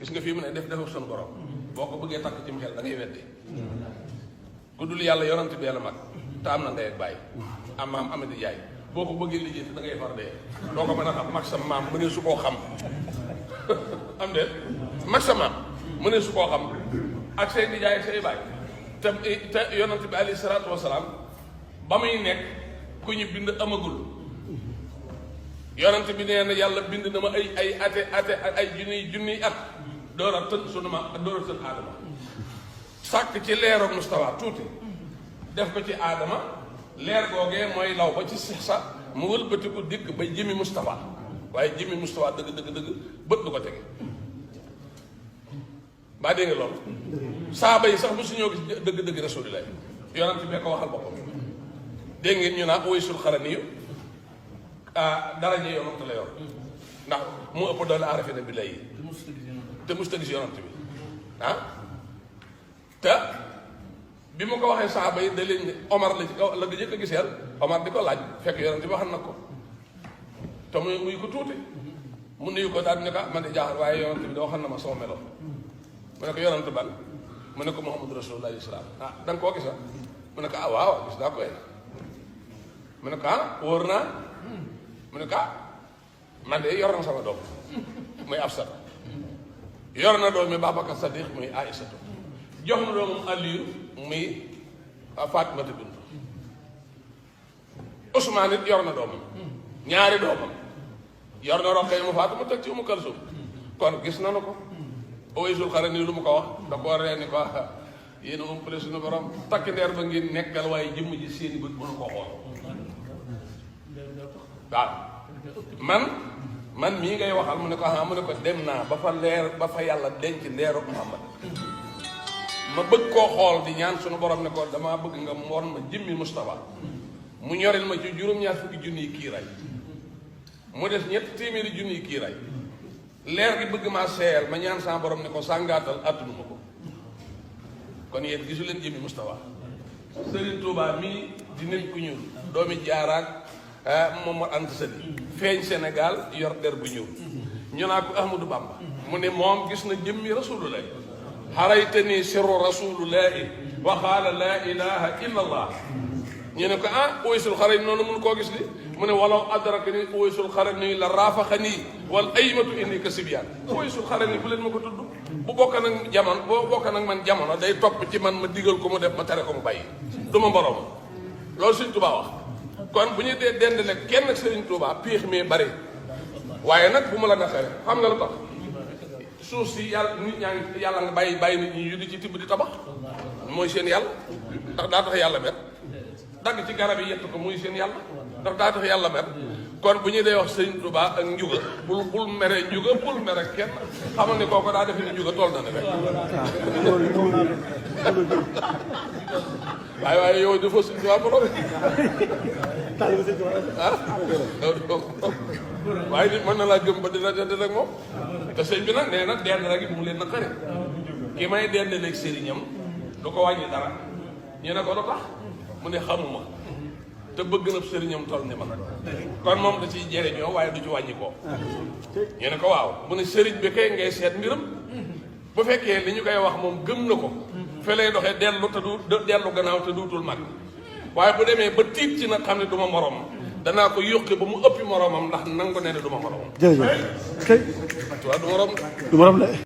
gis nga fii mu ne defal sunu borom boo ko bëggee takk ci mu xel da ngay weddi ku dul yàlla yonent bi yàlla mag te am na ndey ak bàyyi am maam amadi jaay boo ko bëggee liggéey da ngay far dee doo ko mën a xam mag sa maam mënee su koo xam am de mag sa maam mënee su koo xam ak say di jaay ak say bàyyi te yonent bi alayhi salaatu wasalaam ba muy nekk ku ñu bind amagul yonent bi nee na yàlla bind na ma ay ate ay junniy at door a tën sunu ma door a tën aadama sàkk ci leeroog Mustafa tuuti def ko ci aadama leer googee mooy law ba ci sa mu wëlbatiku dikk ba jëmi Mustafa waaye jëmi Mustafa dëgg bët du ko tege baa dégg nga loolu saaba yi sax bu su ñoo gis dëgg rasulillah yonent bee ko waxal boppam dégg ngeen ñu naa Uwaysul Xarani daraja yonent la yor ndax mu ëpp doole arafina bi lay te musta gis yonent bi te bi ma ko waxee saaba yi da leen Omar la ci kaw la jëkk a giseel Omar di ko laaj fekk yonent bi waxal na ko te muy ko tuuti mu nuyu ko daal ne ko man de jaaxal waaye yonent bi da waxal na ma sama melo mu ne ko yonent ban mu ne ko Muhammadu Rasulullah salaam da nga koo gisa mu ne ko waaw gis naa koy mu ne ko wóor naa mu ne ko man de yor na sama doom muy Absata yor na doom mi Babacar Sadiq muy Aïsatu jox na doomam Aliyu muy Fatimata bintu Ousmane it yor na doomam ñaari doomam yor na Roqaya mu Faatu mu teg ci Umu Kalsum kon gis nanu ko Uwaysul Xarani lu mu ko wax da koo ree ni ko yéen a umpale suñu borom takk ndeer ba ngeen nekkal waaye jëmm ji seeni bët mënu ko xool waaw man mii ngay waxal mu ne ko mu ne ko dem naa ba fa leer ba fa yàlla denc leeru Muhammad ma bëgg koo xool di ñaan suñu borom ne ko damaa bëgg nga won ma jëmmi Mustafa mu ñoril ma ci juróom-ñaar fukki junniy kiiraay mu des ñetti téeméeri junniy kiiraay leer gi bëgg maa seeyal ma ñaan sama borom ne ko sàngaatal attunu ma ko kon yéen gisu leen jëmmi Mustafa Sëriñ Tuubaa mii di nit ku ñuul doomi jaaraak moom moo ant sëli feeñ Sénégal yor der bu ñuul ñu naa ko Ahmadou Bamba mu ne moom gis na jëmmi rasulullahi xaraytani sirru rasulullahi wa qaala laa ilaha illa allah ñu ne ko Uwaysul Xarani noonu mun koo gis li mu ne walaw adrakani Uwaysul Xarani la raafaxani wal aymatu inni ka sibyaan Uwaysul Xarani bu leen ma ko tudd bu bokk nag jamono boo bokk nag man jamono day topp ci man ma digal ko mu def ma tere ko mu bàyyi du ma mborom loolu Sëriñ Tuubaa wax kon bu ñu dee dendale kenn ak Sëriñ Tuubaa piix mi bari waaye nag bu mu la naqare xam nga lu tax suuf si yàlla nit ñaa ngi yàlla nga bàyyi nit ñi yu di ci tibb di tabax mooy seen yàlla ndax daa tax yàlla mer dagg ci garab yi yett ko muy seen yàlla ndax daa tax yàlla mer kon bu ñu dee wax Sëriñ Tuubaa ak njuga bul mere njuga bul mere kenn xamal ne kooku daa defe ni njuga toll na ne rek waaye yow dafa Sëriñ Tuubaa borom waaye nit mën na laa gëm ba dina dend rek moom te sëñ bi nag nee na dend rek mu leen na xare ki may dend léegi sëriñam du ko wàññi dara ñu ne ko lu tax mu ne xamuma te bëgg na sëriñam toll ni ma kon moom da ciy jëriñoo waaye du ci wàññi ko ñu ne ko waaw mu ne sëriñ bi kay ngay seet mbiram bu fekkee li ñu koy wax moom gëm na ko fe lay doxee dellu gannaaw te duutul mag waaye bu demee ba tiit ci nag xam ne du ma morom danaa ko yóqi ba mu ëppi moromam ndax nangu ne du ma moromam. jërëjëf. waaw du morom de.